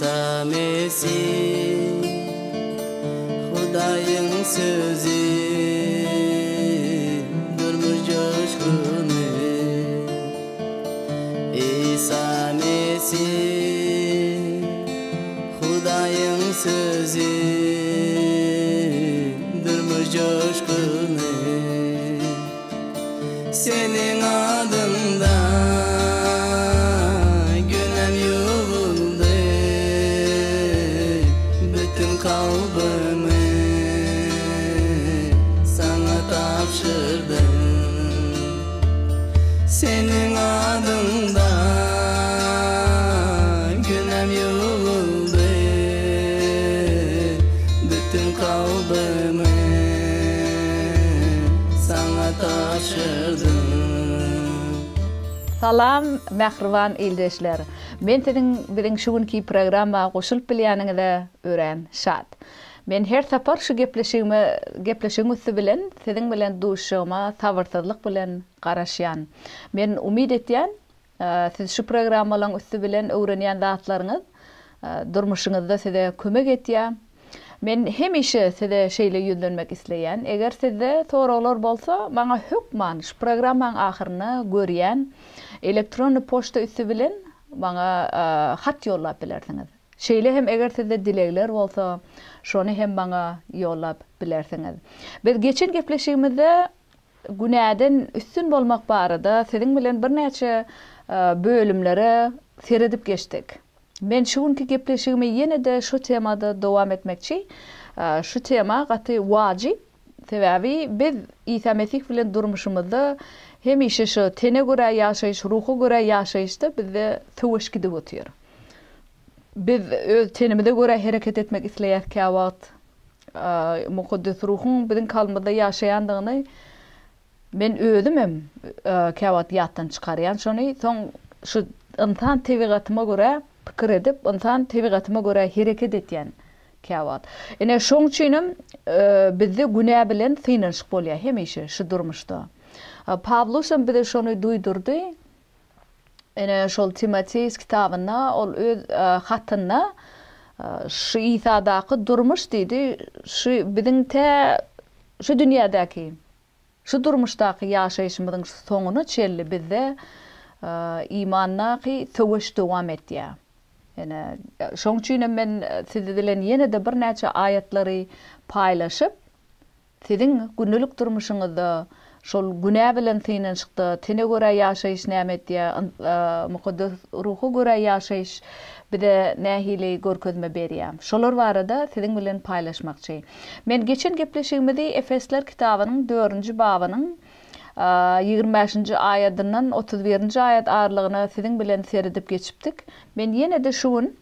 Isa Mesih Hudaýyň sözi Durmuş joşguny Isa Mesih Hudaýyň sözi Durmuş joşguny Seniň adyňda günäm ýuwuldy, Bütin kalbymy Saňa tabşyrdym. Seniň adyňda günäm ýuwuldy, Bütin kalbymy Saňa tabşyrdym. Salam mähriban ildeşler! Men siziň biziň şu günki programma goşulyp bilýäniňize örän şat. Men her sapar şu gepleşigime gepleşigiň üsti bilen siziň bilen duşuşygyma sabyrsyzlyk bilen garaşýan. Men umyt etýän Siz şu programmalaryň üsti bilen öwrenýän zatlaryňyz durmuşyňyzda size kömek etýär. Men hemişe size şeýle ýüzlenmek isleýän, eger sizde soraglar bolsa, maňa hökman şu programmaň ahyrynda görýän elektronny poçta üsti bilen maňa hat ýollap bilersiňiz. Şeýle hem eger sizde dilegler bolsa, şony hem maňa ýollap bilersiňiz. Biz geçen gepleşigimizde Günäden üstün bolmak barada siziň bilen birnäçe bölümlere seredip geçdik. Men şu günki gepleşigimi ýene-de şu temada dowam etmekçi. Şu tema gaty wajyp, sebäbi biz Isa Mesih bilen durmuşymyzda hemişe şu tene görä ýaşaýyş, ruha görä ýaşaýyşda bizde söweş gidip otyr. Biz öz tenimize görä hereket etmek isleýäs käwagt. Mukaddes Ruhuň biziň kalbymyzda ýaşaýandygyny men özümem käwagt ýatdan çykarýan şony. Soň şu ynsan tebigatyma görä pikir edip, ynsan tebigatyma görä hereket etýän käwagt. Ine şoň üçinem bizde günä bilen synanyşyk bolýar hemişe şu durmuşda. Pawlusam bize şony duýdurdy. Ine, şol Timoteus kitabynda ol öz hatynda şu Isadaky durmuş diýdi, şu biziň tä şu dünýädäki, şu durmuşdaky ýaşaýşymyzyň soňuna çenli bizde imandaky söweş dowam etýär. Ine, şoň üçin hem men siz bilen ýene-de birnäçe aýatlary paýlaşyp, Siziň gündelik durmuşyňyzda şol günä bilen synanyşykda tene görä ýaşaýyş näme etýär, Mukaddes Ruha görä ýaşaýyş bize nähili görkezme berýär? Şolar barada siziň bilen paýlaşmakçy. Men geçen gepleşigimizi Efesler kitabynyň dördünji babynyň 25-nji aýadyndan 31-nji aýat aralygyna siziň bilen seredip geçipdik. Men ýene-de şu gün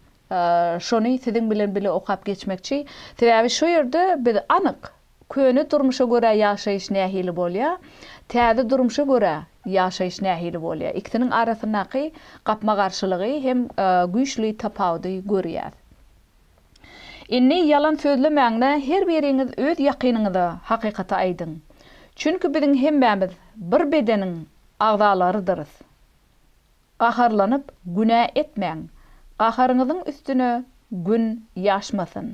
Şony siziň bilen bile okap geçmekçi. Sebäbi şu ýerde biz anyk, köne durmuşa görä ýaşaýyş nähili bolýar, täze durmuşa görä ýaşaýyş nähili bolýar, ikisiniň arasyndaky gapma-garşylygy hem güýçli tapawudy görýäs. Indi ýalan sözlemäň-de, her biriňiz öz ýakynyňyza hakykaty aýdyň. Çünki biziň hemmämiz bir bedeniň agzalarydyrys. Gaharlanyp, günä etmäň, gaharyňyzyň üstüne Gün ýaşmasyn.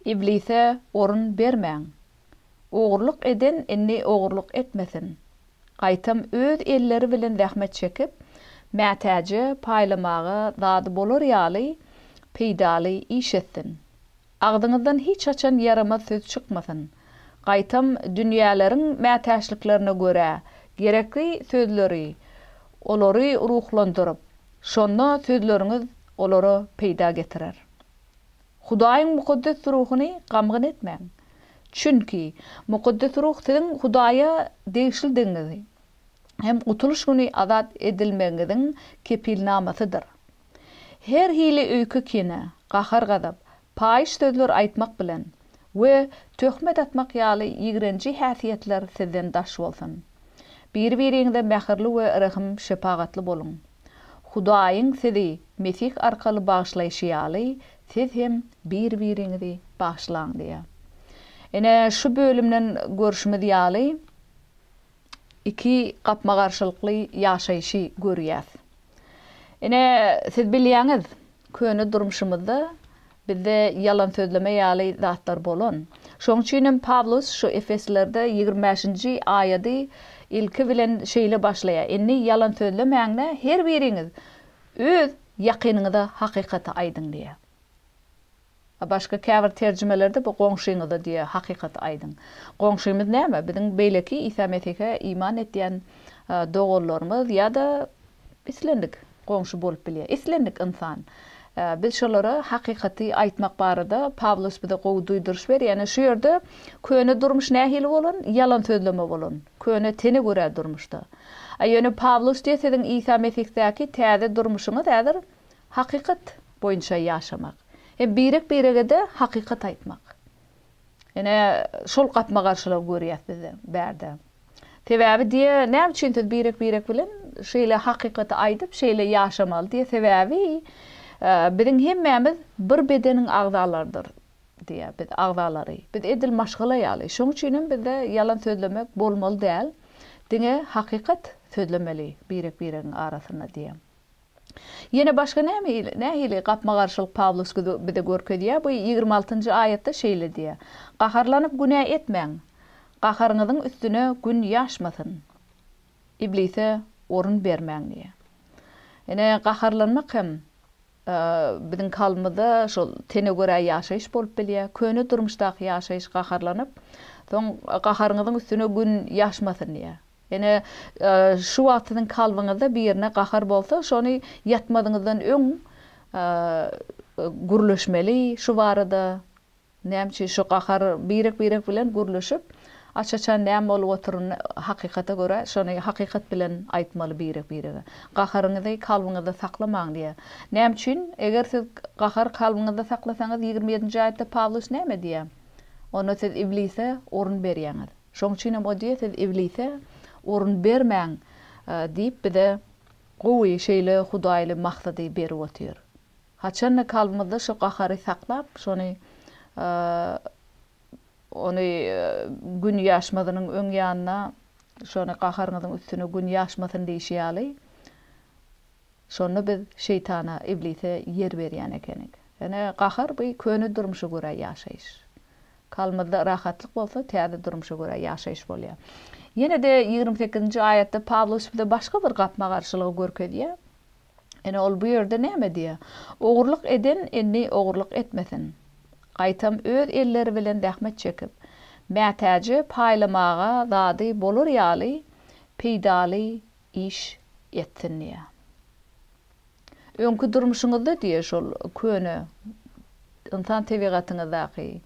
Iblise orun bermäň. Ogurlyk eden indi ogurlyk etmesin. Gaýtam öz elleri bilen zähmet çekip, mätäje paýlamaga zady bolar ýaly peýdaly iş etsin. Agzyňyzdan hiç haçan ýaramaz söz çykmasyn. Gaýtam dünýäleriň mätäçliklerine görä gerekli sözleri olary ruhlandyryp, şonda sözleriňiz olara peýda getirer. Hudaýyň Mukaddes Ruhuny gamgyn etmäň. Çünki Mukaddes Ruh siziň Hudaýa degişlidigiňizi hem gutulyş güni azat edilmegiňiziň kepilnamasydyr. Her hili öýke-kine, gahar-gazap, paýyş sözler aýtmak bilen we töhmet atmak ýaly ýigrenji häsiýetler sizden daş bolsun. Biri-biriňize mähirli we rehim-şepagatly boluň. Hudaýyň sizi Mesih arkaly bagyşlaýşy ýaly, siz hem bir-biriňizi bagyşlaň diýýär. Ine, şu bölümden görşümiz ýaly, iki gapma-garşylykly ýaşaýşy görýäs. Ine, siz bilýäňiz, köne durmuşymyzda bizde ýalan sözleme ýaly zatlar bolan. Şoň üçin hem Pawlus şu Efeslilerde 25-nji aýady ilki bilen şeýle başlaýar, Indi ýalan sözlemäň-de, her biriňiz öz ýakynyňyza hakykaty aýdyň diýýär. A başga käbir terjimelerde bu goňşyňyza diýýär, hakykaty aýdyň. Goňşymyz näme? Biziň beýleki Isa Mesihe iman etýän doganlarymyz ýa-da islendik goňşy bolup bilýär. Islendik ynsan. Biz şolara hakykaty aýtmak barada Pawlus bize gowy duýduryş berýär. Ýöne şu ýerde köne durmuş nähili bolan? Ýalan sözleme bolan. Köne tene görä durmuşda. A ýöne Pawlus diýýär, siziň Isa Mesihdäki täze durmuşyňyz häzir Hakykat boýunça ýaşamak. Hem birek-birege-de hakykat aýtmak. Ine, şol gapma-garşylygy görýäs biz bärde. Sebäbi diýe, näme üçin siz birek-birek bilen şeýle hakykaty aýdyp, şeýle ýaşamaly diýe, sebäbi biziň hemmämiz bir bedeniň agzalarydyr diýe, biz agzalary. Biz edil maşgala ýaly. Şoň üçin hem bizde ýalan sözlemek bolmaly däl. Diňe hakykat sözlemeli birek-biregiň arasynda diýe. Ýene başga näme nähili gapma-garşylyk Pawlus bize görkezýär? Bu 26-njy aýatda şeýle diýýär, Gaharlanyp günä etmäň, gaharyňyzyň üstüne gün ýaşmasyn. Iblise orun bermäň diýýär. Ine, gaharlanmak hem biziň kalbymyzda şol tene görä ýaşaýyş bolup bilýär. Köne durmuşdaky ýaşaýyş gaharlanyp, soň gaharyňyzyň üstüne gün ýaşmasyn diýýär. Ine, şu wagt siziň kalbyňyzda birine gahar bolsa, şony ýatmazyňyzdan öň gürleşmeli şu barada. Näme üçin şu gahar birek-birek bilen gürleşip, aç-açan näme bolup oturyny hakykata görä, şony hakykat bilen aýtmaly birek-birege. Gaharyňyzy kalbyňyzda saklamaň diýýär. Näme üçin? Eger siz gahary kalbyňyzda saklasaňyz, 27-nji aýatda Pawlus näme diýýär? Onda siz iblise orun berýäňiz. Şoň üçinem o diýýär, siz iblise orun bermäň diýip bize gowy şeýle hudaýly maksady berip otyr. Haçanda kalbymyzda şo gahary saklap, şony ony gün ýaşmazynyň öň ýanyna şony gaharyňyzyň üstüne gün ýaşmasyn diýşi ýaly, Şonda biz şeýtana, iblise ýer berýän ekenik. Ýöne gahar bu köne durmuşa görä ýaşaýyş. Kalbymyzda rahatlyk bolsa, täze durmuşa görä ýaşaýyş bolýar. Ýene-de 28-nji aýatda Pawlus bize başga bir gapma-garşylygy görkezýär. Ine, ol bu ýerde näme diýýär? Ogurlyk eden indi ogurlyk etmesin. Gaýtam öz elleri bilen zähmet çekip, mätäje paýlamaga zady bolar ýaly peýdaly iş etsin diýýär. Öňki durmuşyňyzda diýýär şol köne ynsan tebigatyňyzdaky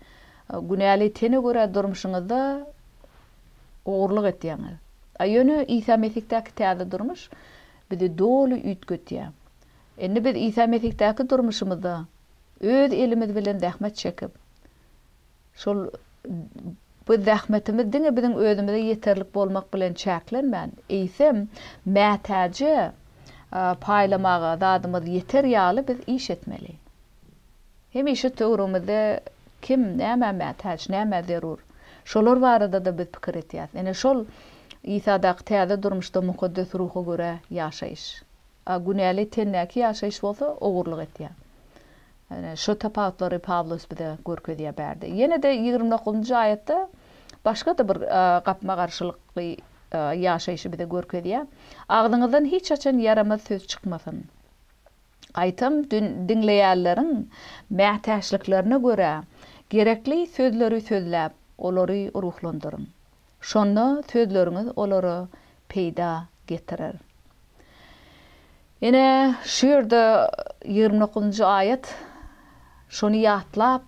günäli tene görä durmuşyňyzda ogurlyk etýäňiz. A ýöne Isa Mesihdäki täze durmuş bizi doly üýtgetýär. Indi biz Isa Mesihdäki durmuşymyzda öz elimiz bilen zähmet çekip, Şol bu zähmetimiz diňe biziň özümize ýeterlik bolmak bilen çäklenmän, eýsem, mätäje paýlamaga zadymyz ýeter ýaly biz iş etmeli. Hemişe töweregimizde kim nämä mätäç, nämä zerur, şolar barada-da biz pikir etýäris. Ine, şol Isadaky täze durmuşda mukaddes ruha görä ýaşaýyş. A günäli tendäki ýaşaýyş bolsa ogurlyk etýär. Ine, şu tapawutlary Pawlus bize görkezýär bärde. Ýene-de 29-njy aýatda başga-da bir gapma-garşylykly ýaşaýşy bize görkezýär. Agzyňyzdan hiç haçan ýaramaz söz çykmasyn. Gaýtam diňleýänleriň mätäçliklerine görä gerekli sözleri sözläp, olary ruhlandyryň. Şonda sözleriňiz olara peýda getirer. Ine, şu ýerde 29-njy aýat, şony ýatlap,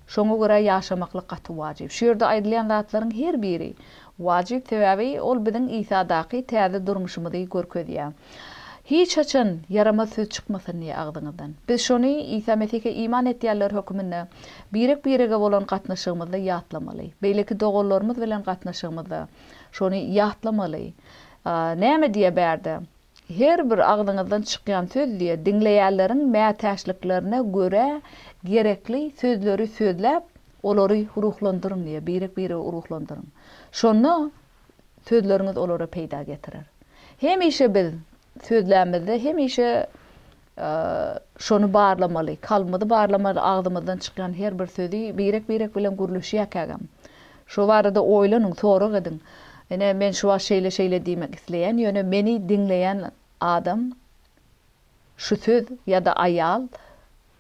şoňa görä ýaşamaklyk gaty wajyp. Şu ýerde aýdylýan zatlaryň her biri wajyp, sebäbi ol biziň Isadaky täze durmuşymyzy görkezýär. Hiç haçan ýaramaz söz çykmasyn diýýär agzyňyzdan. Biz şony Isa Mesihe iman etýänler höküminde birek-birege bolan gatnaşygymyzda ýatlamaly. Beýleki doganlarymyz bilen gatnaşygymyzda şony ýatlamaly. Näme diýýär bärde? Her bir agzyňyzdan çykýan söz diýýär, diňleýänleriň mätäçliklerine görä gerekli sözleri sözläp, olary ruhlandyryň diýýär, birek-biregi ruhlandyryň. Şonda sözleriňiz olara peýda getirer. Hemişe biz sözlämizde hemişe. şony barlamaly, kalbymyzy barlamaly, agzymyzdan çykýan her bir sözi birek-birek bilen gürleşýärkägem. Şo barada oýlanyň, sorag ediň. Ine, men şu wagt şeýle-şeýle diýmek isleýän, ýöne meni diňleýän adam şu söz ýa-da aýal,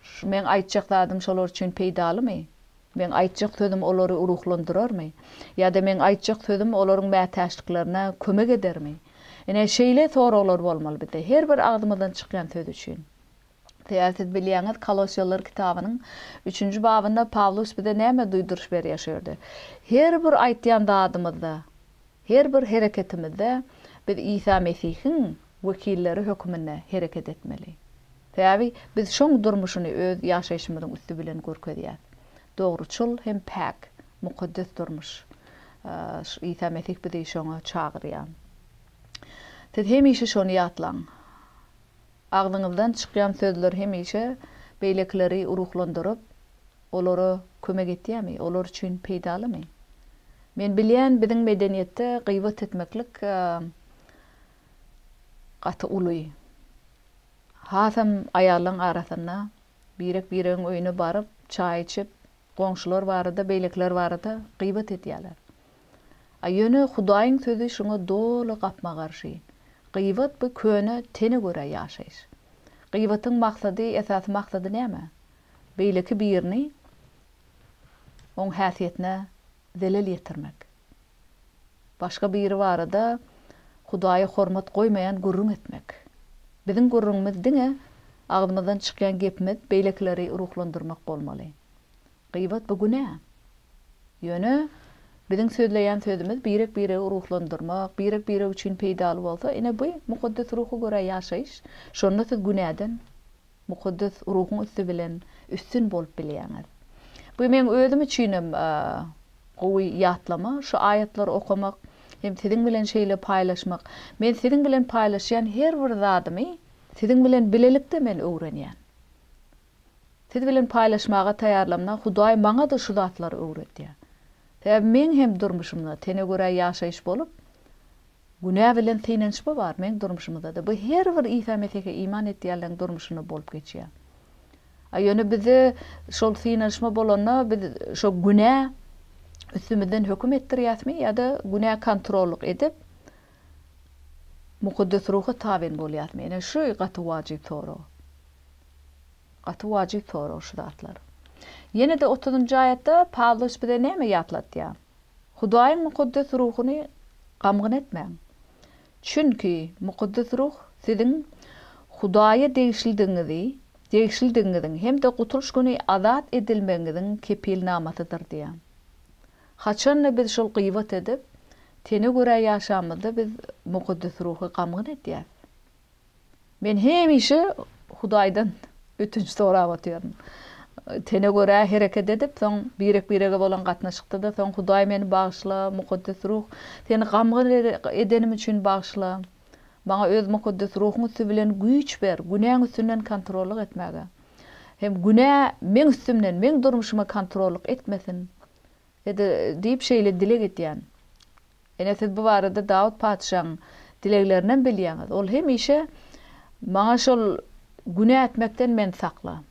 şu meň aýtjak zadym şolar üçin peýdalymy? Meň aýtjak sözüm olary ruhlandyrarmy? Ýa-da meň aýtjak sözüm olaryň mätäçliklerine kömek edermi? Ine, şeýle soraglar bolmaly bizde, her bir agzymyzdan çykýan söz üçin. Sebäbi siz bilýäňiz, Kolosýalylar kitabynyň üçünji babynda Pawlus bize näme duýduryş berýär şu ýerde? Her bir aýtýan zadymyzda, her bir hereketimizde biz Isa Mesihiň wekilleri höküminde hereket etmeli. Sebäbi biz şoň durmuşyny öz ýaşaýşymyzyň üsti bilen görkezýäs. Dogruçyl hem päk, mukaddes durmuş. Isa Mesih bizi şoňa çagyrýar. Siz hemişe şony ýatlaň. Agzyňyzdan çykýan sözler hemişe beýlekileri ruhlandyryp, olara kömek etýärmi, olar üçin peýdalymy? Men bilýän, biziň medeniýetde gybat etmeklik gaty uly. Hasam aýallaň arasynda birek-biregiň öýüne baryp, çaý içip, goňşular barada, beýlekiler barada gybat edýärler. A ýöne Hudaýyň sözi şuňa doly gapma-garşy. Gybat bu köne tene görä ýaşaýyş. Gybatyň maksady, esasy maksady näme? Beýleki birini oň häsiýetine zelel ýetirmek. Başga biri barada Hudaýa hormat goýmaýan gürrüň etmek. Biziň gürrüňimiz diňe agzymyzdan çykýan gepimiz beýlekileri ruhlandyrmak bolmaly. Gybat bu günä. Ýöne biziň sözleýän sözümiz birek-biregi ruhlandyrmak, birek-birek üçin peýdaly bolsa, ine bu Mukaddes Ruha görä ýaşaýyş. Şonda siz günäden Mukaddes Ruhuň üsti bilen üstün bolup bilýäňiz. Bu meň özüm üçinem gowy ýatlama, şu aýatlary okamak hem siziň bilen şeýle paýlaşmak. Men siziň bilen paýlaşýan her bir zadymy siziň bilen bilelikde men öwrenýän. Siz bilen paýlaşmaga taýýarlamda Hudaý maňa-da şu zatlary öwredýär. Sebäbi meň hem durmuşymda tene görä ýaşaýyş bolup, Günä bilen synanyşma bar meň durmuşymyzda-da. Bu her bir Isa Mesihe iman etýänleň durmuşynda bolup geçýär. A ýöne bizde şol synanyşma bolanda biz şo günä üstümizden höküm etdirýäsmi ýa-da günä kontrollyk edip Mukaddes Ruha tabyn bolýasmy? Ine şu gaty wajyp sorag. Gaty wajyp sorag şu zatlar. Ýene-de otuzynjy aýatda Pawlus bize näme ýatlatýar? Hudaýyň Mukaddes Ruhuny gamgyn etmäň. Çünki Mukaddes Ruh siziň Hudaýa degişlidigiňizi, degişlidigiňiziň hem-de gutulyş güni azat edilmegiňiziň kepilnamasydyr diýýär. Haçan-da biz şol gybat edip, tene görä ýaşamyzda biz Mukaddes Ruhy gamgyn edýäris. Men hemişe Hudaýdan ötünç sorap otyryn. Tene görä hereket edip, soň birek-birege bolan gatnaşykda-da soň Hudaý meni bagyşla, Mukaddes Ruh, seni gamgyn edenim üçin bagyşla. Maňa öz Mukaddes Ruhuň üsti bilen güýç ber, günäň üstünden kontrollyk etmäge. Hem günä meň üstümden, meň durmuşyma kontrollyk etmesin. Diýip şeýle dileg edýän. Ine, siz bu barada Dawut patyşaň dileglerinem bilýäňiz. Ol hemişe, Maňa şol günä etmekden meni sakla.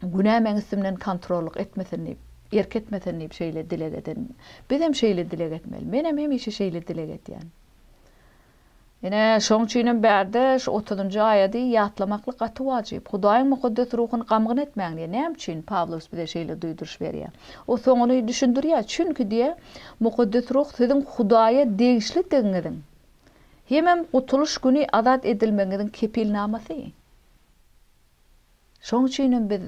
Günä meň üstümden kontrollyk etmesin diýip, erk etmesin diýip şeýle dileg eden. Bizem şeýle dileg etmeli. Menem hemişe şeýle dileg edýän. Ine, şoň üçinem bärde şu otuzynjy aýady ýatlamaklyk gaty wajyp. Hudaýyň mukaddes ruhuny gamgyn etmäň diýýär. Näme üçin Pawlus bize şeýle duýduryş berýär? O soňuny düşündirýär. Çünki diýýär, mukaddes ruh siziň Hudaýa degişlidigiňiziň hemem gutulyş güni azat edilmegiňiziň kepilnamasy. Şoň üçinem biz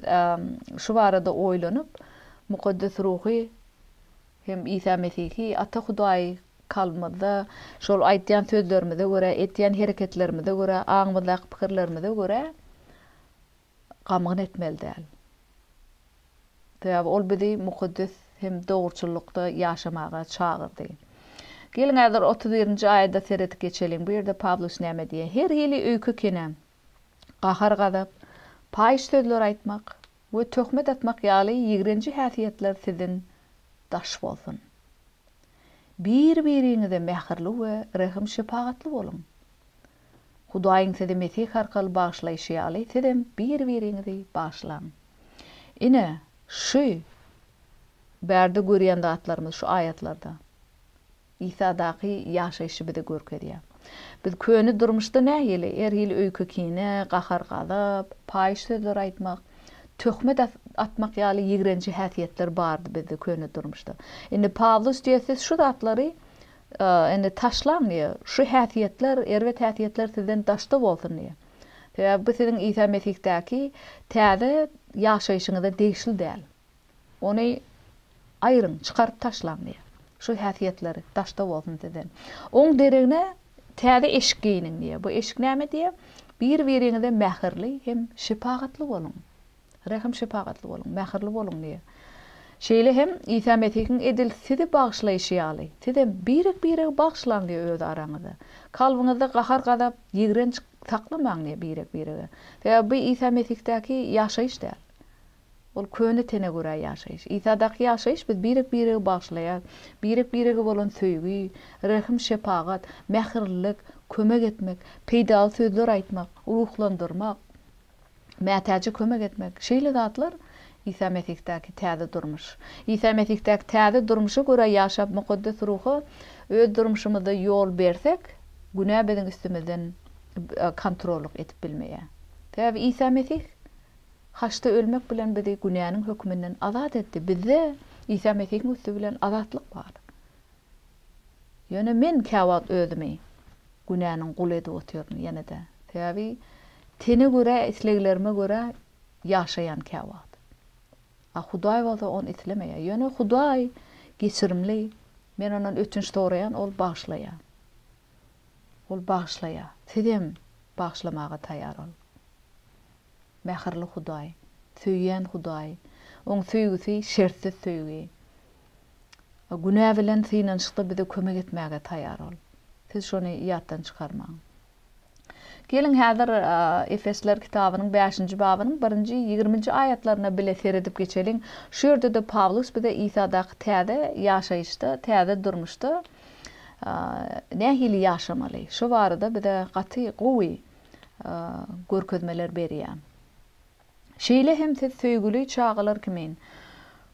şu barada oýlanyp, mukaddes ruhy hem Isa Mesihi, Ata Hudaýy kalbymyzda şol aýtýan sözlerimize görä, etýän hereketlerimize görä, aňymyzdaky pikirlerimize görä gamgyn etmeli däl. Sebäbi ol bizi mukaddes hem dogruçyllykda ýaşamaga çagyrdy. Geliň, häzir 31-nji aýada seredip geçeliň. Bu ýerde Pawlus näme diýýär? Her hili öýke-kine, gahar-gazap, paýyş sözler aýtmak we töhmet atmak ýaly ýigrenji häsiýetler sizden daş bolsun. Bir-biriňize mähirli we rehim-şepagatly boluň. Hudaýyň sizi Mesih arkaly bagyşlaýşy ýaly, sizem bir-biriňizi bagyşlaň. Ine, şu bärde görýän zatlarymyz şu aýatlarda. Isadaky ýaşaýşy bize görkezýär. Biz köne durmuşda nähili, her hili öýke-kine, gahar-gazap, paýyş sözler aýtmak, töhmet atmak ýaly ýigrenji häsiýetler bardy bizde köne durmuşda. Indi Pawlus diýýär, siz şu zatlary indi taşlaň diýýär. Şu häsiýetler, erbet häsiýetler sizden daşda bolsun diýýär. Sebäbi bu siziň Isa Mesihdäki täze ýaşaýşyňyza degişli däl. Ony aýryň, çykaryp taşlaň diýýär. Şu häsiýetleri daşda bolsun sizden. Oň deregine täze eşik geýniň diýýär. Bu eşik näme diýýär? Bir-biriňize mähirli hem şepagatly boluň. Rehim-şepagatly boluň, mähirli boluň diýýär. Şeýle hem Isa Mesihiň edil sizi bagyşlaýşy ýaly, sizem birek-biregi bagyşlaň diýýär öz araňyzda. Kalbyňyzda gahar-gazap, ýigrenç saklamaň diýýär birek-birege. Sebäbi bu Isa Mesihdäki ýaşaýyş däl. Ol köne tene görä ýaşaýyş. Isadaky ýaşaýyş biz birek-biregi bagyşlaýar. Birek-birege bolan söýgi, rehim-şepagat, mähirlilik, kömek etmek, peýdaly sözler aýtmak, ruhlandyrmak, mätäje kömek etmek, şeýle zatlar Isa Mesihdäki täze durmuş. Isa Mesihdäki täze durmuşa görä ýaşap Mukaddes Ruha öz durmuşymyzda ýol bersek, günä biziň üstümizden kontrollyk edip bilmeýär. Sebäbi Isa Mesih Haçda ölmek bilen bizi günäniň höküminden azat etdi. Bizde Isa Mesihiň üsti bilen azatlyk bar. Ýöne men käwagt özümi günäniň guly edip otyryn ýene-de. Sebäbi tene görä, isleglerime görä ýaşaýan käwagt. A Hudaý bolsa ony islemeýär. Ýöne Hudaý geçirimli. Men ondan ötünç soraýan, ol bagyşlaýar. Ol bagyşlaýar. Sizem bagyşlamaga taýýar ol. Mähirli Hudaý, söýýän Hudaý. Oň söýgüsi şertsiz söýgi. Günä bilen synanyşykda bize kömek etmäge taýýar Ol. Siz şony ýatdan çykarmaň. Geliň, häzir Efesliler kitabynyň bäşinji babynyň birinji, ýigriminji aýatlaryna bile seredip geçeliň. Şu ýerde-de Pawlus bize Isadaky täze ýaşaýyşda, täze durmuşda nähili ýaşamaly, şu barada bize gaty gowy görkezmeler berýär. Şeýle hem siz söýgüli çagalar kimin,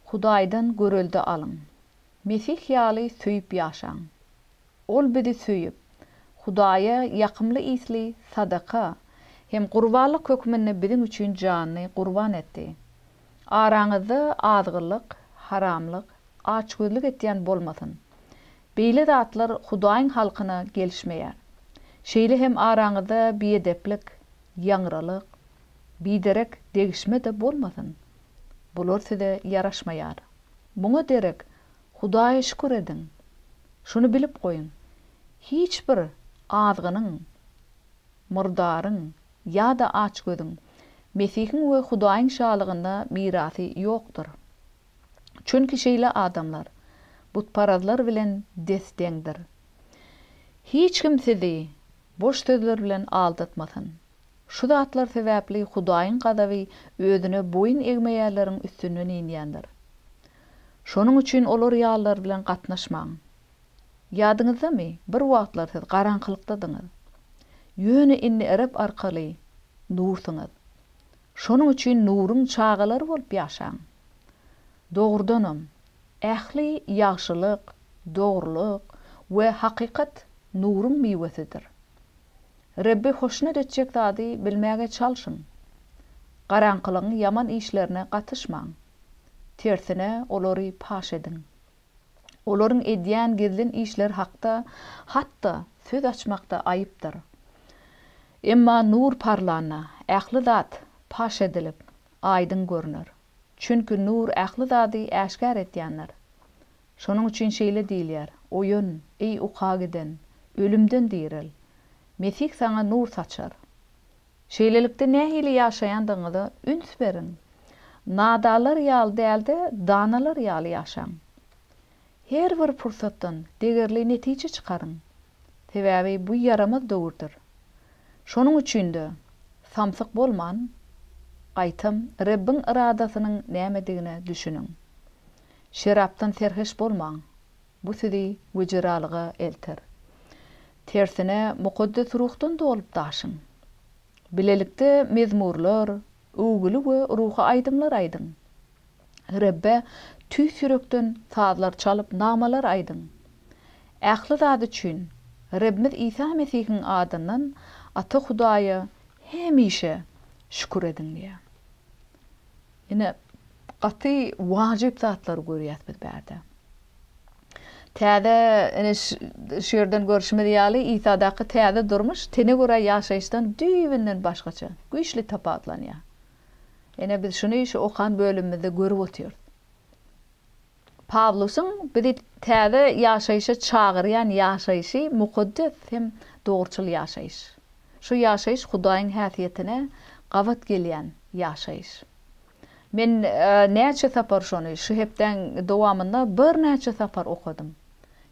Hudaýdan görelde alyň. Mesih ýaly söýüp ýaşaň. Ol bizi söýüp, Hudaýa ýakymly ysly sadaka hem gurbanlyk hökmünde biziň üçin janyny gurban etdi. Araňyzda azgynlyk, haramlyk, açgözlük etýän bolmasyn. Beýle zatlar Hudaýyň halkyna gelişmeýär. Şeýle hem araňyzda biedeplik, ýaňralyk, biderek degişme-de bolmasyn. Bular size ýaraşmaýar. Muňa derek Hudaýa şükür ediň. Şuny bilip goýuň, hiç bir azgynyň, murdaryň ýa-da açgözüň Mesihiň we Hudaýyň Şalygynda mirasy ýokdur. Çünki şeýle adamlar butparazlar bilen des-deňdir. Hiç kim sizi boş sözler bilen aldatmasyn. Şu zatlar sebäpli Hudaýyň gazaby özüne boýun egmeýänleriň üstünden inýändir. Şonuň üçin olar ýalylar bilen gatnaşmaň. Ýadyňyzdamy, bir wagtlar siz garaňkylykdadyňyz. Ýöne indi Reb arkaly nursuňyz. Şonuň üçin nuruň çagalary bolup ýaşaň. Dogrudanam, ähli ýagşylyk, dogrulyk we hakykat nuruň miwesidir. Rebbi hoşnut etjek zady bilmäge çalşyň. Garaňkylygyň ýaman işlerine gatyşmaň. Tersine, olary paş ediň. Olaryň edýän gizlin işleri hakda hat-da söz açmak-da aýypdyr. Emma nur parlana, ähli zat paş edilip, aýdyň görner. Çünki nur ähli zady äşgär etýändir. Şonuň üçin şeýle diýilýär, Oýan, eý uka giden, ölümden direl! Mesih saňa nur saçar. Şeýlelikde nähili ýaşaýandygyňyza üns beriň. Nadanlar ýaly däl-de, danalar ýaly ýaşaň. Her bir pursatdan degerli netije çykaryň. Sebäbi bu ýaramaz döwürdir. Şonuň üçin-de, samsyk bolman, gaýtam Rebbiň yradasynyň nämedigine düşüniň. Şerapdan serheş bolmaň, bu sizi wejeralyga elter. Tersine, Mukaddes Ruhdan dolup daşyň. Bilelikde mezmurlar, öwgüli we ruhy aýdymlar aýdyň. Rebbe tüýs ýürekden sazlar çalyp nagmalar aýdyň. Ähli zat üçin Rebbimiz Isa Mesihiň adyndan Ata Hudaýa hemişe şükür ediň diýýär. Ine, gaty wajyp zatlary görýäs biz bärde. Täze, ine, şu ýerden görşümiz ýaly, Isadaky täze durmuş tene görä ýaşaýyşdan düýbünden başgaça, güýçli tapawutlanýar. Ine, biz şuny şu okan bölümimizde görüp otyrys. Pawlusyň bizi täze ýaşaýşa çagyrýan ýaşaýşy mukaddes hem dogruçyl ýaşaýyş. Şu ýaşaýyş Hudaýyň häsiýetine gabat gelýän ýaşaýyş. Men näçe sapar şony şu hepdäň dowamynda birnäçe sapar okadym.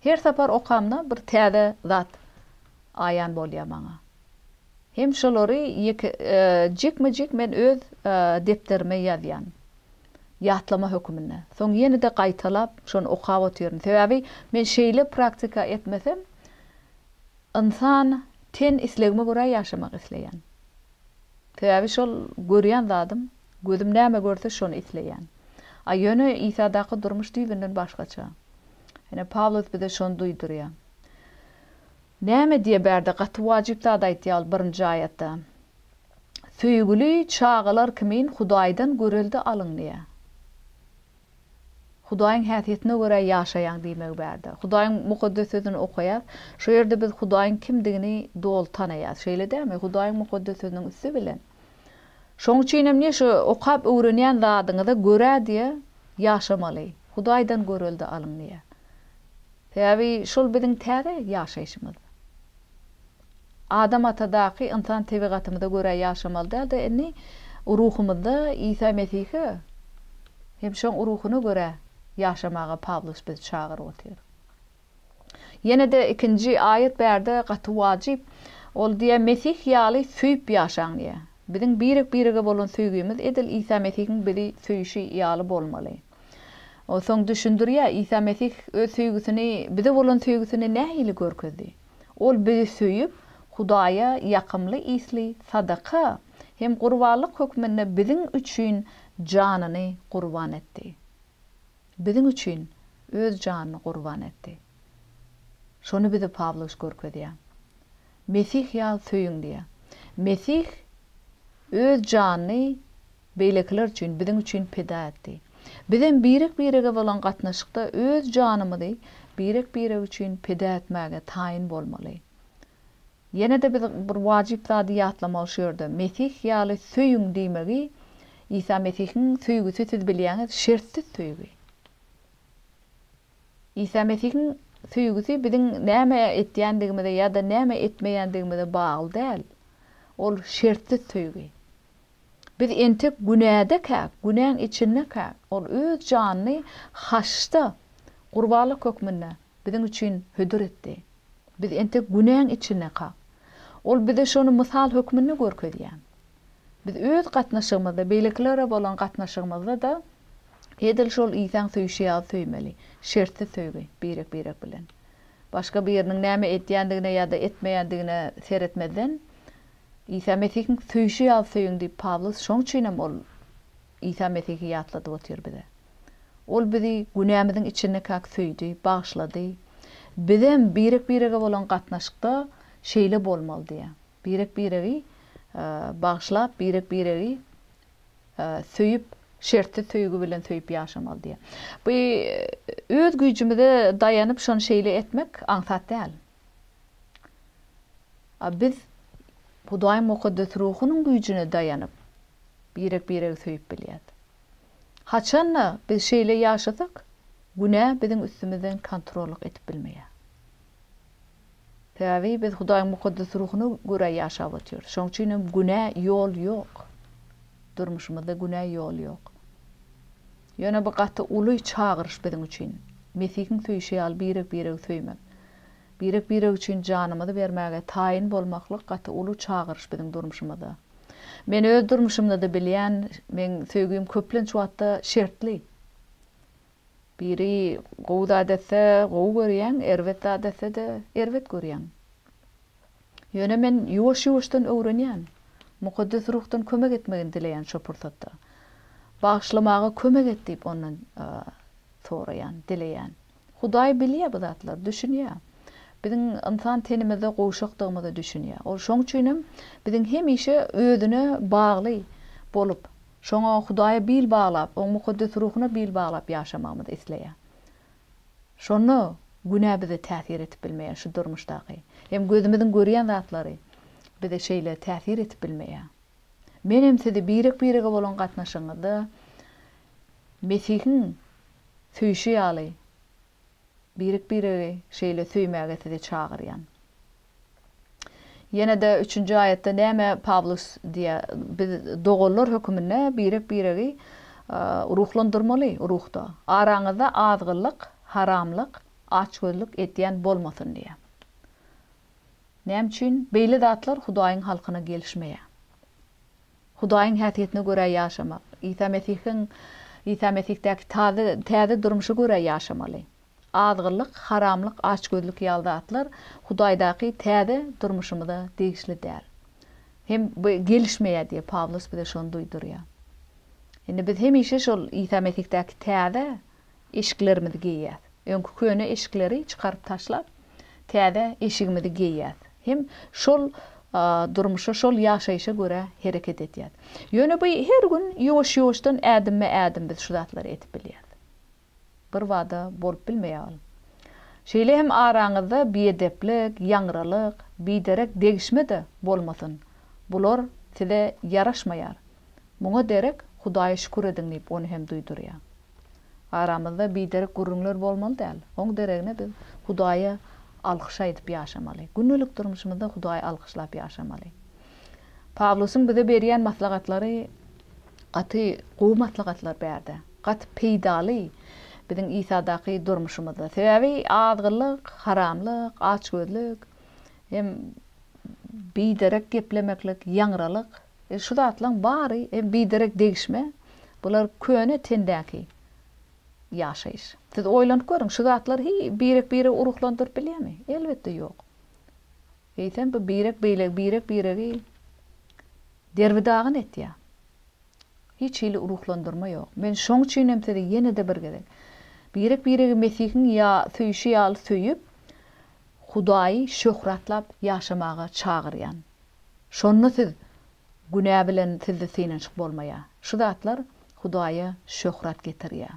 Her sapar okamda bir täze zat aýan bolýar maňa. Hem şolary ýeke jikme-jik men öz depderime ýazýan. Ýatlama höküminde. Soň ýene-de gaýtalap şony okap otyryn. Sebäbi men şeýle praktika etmesem, ynsan ten islegime görä ýaşamak isleýän. Sebäbi şol görýän zadym, gözüm näme görse şony isleýän. A ýöne Isadaky durmuş düýbünden başgaça. Ine Pawlus bize şony duýdurýar. Näme diýýär bärde gaty wajyp zat aýtýar ol birinji aýatda. Söýgüli çagalar kimin Hudaýdan görelde alyň diýýär. Hudaýyň häsiýetine görä ýaşaýaň diýmegi bärde. Hudaýyň Mukaddes Sözüni okaýas. Şu ýerde biz Hudaýyň kimdigini doly tanaýas. Şeýle dälmi? Hudaýyň Mukaddes Sözüniň üsti bilen. Şoň üçin hem diýe şu okap öwrenýän zadyňyza görä diýe ýaşamaly. Hudaýdan görelde alyň diýe. Sebäbi şol biziň täze ýaşaýşymyz. Adam atadaky ynsan tebigatymyza görä ýaşamaly däl-de, indi ruhumyzda Isa Mesihe hem şoň ruhuna görä ýaşamaga Pawlus bizi çagyryp otyr. Ýene-de ikinji aýat bärde gaty wajyp. Ol diýýär, Mesih ýaly söýüp ýaşaň diýýär. Biziň birek-birege bolan söýgimiz edil Isa Mesihiň bizi söýşi ýaly bolmaly. O soň düşündirýär, Isa Mesih öz söýgüsini, bize bolan söýgüsini nähili görkezdi? Ol bizi söýüp, Hudaýa ýakymly ysly sadaka hem gurbanlyk hökmünde biziň üçin janyny gurban etdi. Biziň üçin öz janyny gurban etdi. Şony bize Pawlus görkezýär. Mesih ýaly söýüň diýýär. Mesih öz janyny Beýlekiler üçin, biziň üçin pida etdi. Bizem birek-birege bolan gatnaşykda öz janymyzy birek-birek üçin pida etmäge taýyn bolmaly. Ýene-de biz bir wajyp zady ýatlamaly şu ýerde, Mesih ýaly söýüň diýmegi, Isa Mesihiň söýgüsi siz bilýäňiz, şertsiz söýgi. Isa Mesihiň söýgüsi biziň näme etýändigimize ýa-da näme etmeýändigimize bagly däl. Ol şertsiz söýgi. Biz entek günädekäk, günäň içindekäk, Ol Öz janyny haçda gurbanlyk hökmünde biziň üçin hödür etdi. Biz entek günäň içindekak. Ol bize şony mysal hökmünde görkezýär. Biz öz gatnaşygymyzda, beýlekilere bolan gatnaşygymyzda-da edil şol Isaň söýşi ýaly söýmeli. Şertsiz söýgi, birek-birek bilen. Başga biriniň näme edýändigine ýa-da etmeýändigine seretmezden, Isa Mesihiň söýşi ýaly söýüň diýip Pawlus şoň üçinem ol Isa Mesihi ýatladyp otyr bize. Ol bizi günämiziň içindekäk söýdi, bagyşlady. Bizem birek-birege bolan gatnaşykda şeýle bolmaly diýýär. Birek-biregi bagyşlap, birek-biregi söýüp, şertsiz söýgi bilen söýüp ýaşamaly diýýär. Bu öz güýjümize daýanyp şony şeýle etmek aňsat däl. A biz Hudaýyň mukaddes ruhunyň güýjüne daýanyp, birek-biregi söýüp bilýäris. Haçan-da biz şeýle ýaşasak, günä biziň üstümizden kontrollyk edip bilmeýär. Sebäbi biz Hudaýyň mukaddes ruhuna görä ýaşap otyrys. Şonuň üçin hem günä ýol ýok. Durmuşymyzda günä ýol ýok. Ýöne bu gaty uly çagyryş biziň üçin. Mesihiň söýşi ýaly birek-biregi söýmek. Birek-birek üçin janymyzy bermäge taýyn bolmaklyk gaty uly çagyryş biziň durmuşymyzda. Men öz durmuşymda-da bilýän, meň söýgim köplenç wagtda şertli. Biri gowy zat etse, gowy görýäň, erbet zat etse-de, erbet görýäň. Ýöne men ýuwaş-ýuwaşdan öwrenýän. Mukaddes Ruhdan kömek etmegini dileýän şo pursatda. Bagyşlamaga kömek et diýip ondan soraýan, dileýän. Hudaý bilýär bu zatlary, düşünýär. Biziň ynsan tenimizde gowşakdygymyza düşünýär. Ol şoň üçinem biziň hemişe özüne bagly bolup, şoňa Hudaýa bil baglap, Oň Mukaddes Ruhuna bil baglap ýaşamagymyzy isleýär. Şonda günä bize täsir edip bilmeýär şu durmuşdaky. Hem gözümiziň görýän zatlary bize şeýle täsir edip bilmeýär. Menem sizi birek-birege bolan gatnaşygyňyzda Mesihiň söýşi ýaly birek-biregi şeýle söýmäge sizi çagyrýan. Ýene-de üçünji aýatda näme Pawlus diýýär? Biz doganlar höküminde birek-biregi ruhlandyrmaly ruhda. Araňyzda azgynlyk, haramlyk, açgözlük edýän bolmasyn diýýär. Näme üçin? Beýle zatlar Hudaýyň halkyna gelişmeýär. Hudaýyň häsiýetine görä ýaşamak, Isa Mesihiň, Isa Mesihdäki taze, täze durmuşa görä ýaşamaly. Azgynlyk, haramlyk, açgözlük ýaly zatlar Hudaýdaky täze durmuşymyza degişli däl. Hem bu gelişmeýär diýip Pawlus bize şony duýdurýar. Indi biz hemişe şol Isa Mesihdäki täze eşiklerimizi geýýäs. Öňki köne eşikleri çykaryp taşlap, täze eşigimizi geýýäs. Hem şol durmuşa, şol ýaşaýşa görä hereket edýäs. Ýöne bu her gün ýuwaş-ýuwaşdan ädimme-ädim biz şu zatlary edip bilýäs. Birbada bolup bilmeýär ol. Şeýle hem araňyzda biedeplik, ýaňralyk, biderek degişme-de bolmasyn. Bular size ýaraşmaýar. Muňa derek Hudaýa şükür ediň diýip ony hem duýdurýar. Aramyzda biderek gürrüňler bolmaly däl. Oň deregine biz Hudaýa alkyş aýdyp ýaşamaly. Gündelik durmuşymyzda Hudaýy alkyşlap ýaşamaly. Pawlusyň bize berýän maslahatlary gaty gowy maslahatlar bärde. Gaty peýdaly biziň Isadaky durmuşymyzda. Sebäbi azgynlyk, haramlyk, açgözlük hem biderek geplemeklik, ýaňralyk, şu zatlaryň bary hem biderek degişme, bular köne tendäki ýaşaýyş. Siz oýlanyp görüň, şu zatlar hiý birek-biregi uruhlandyryp bilýärmi? Elbetde ýok. Eýsem bu birek beýle birek-biregi derbi-dagyn etýär. Hiç hili ruhlandyrma ýok. Men şoň üçin hem sizi ýene-de bir gezek, birek-biregi Mesihiň ýa söýşi ýaly söýüp, Hudaýy şöhratlap ýaşamaga çagyrýan. Şonda siz günä bilen sizde synanyşyk bolmaýar. Şu zatlar Hudaýa şöhrat getirýär.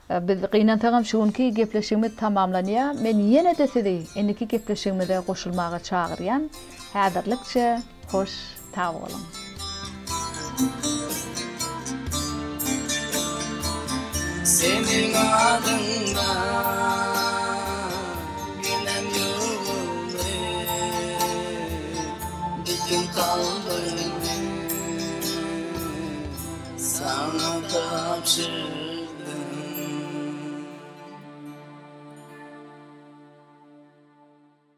Biz gynansagam şu günki gepleşigimiz tamamlanýar. Men ýene-de sizi indiki gepleşigimize goşulmaga çagyrýan. Häzirlikçe hoş sag boluň. Seniň adyňdan günäm ýuwuldy, Bütin kalbymy saňa tabşyrdym.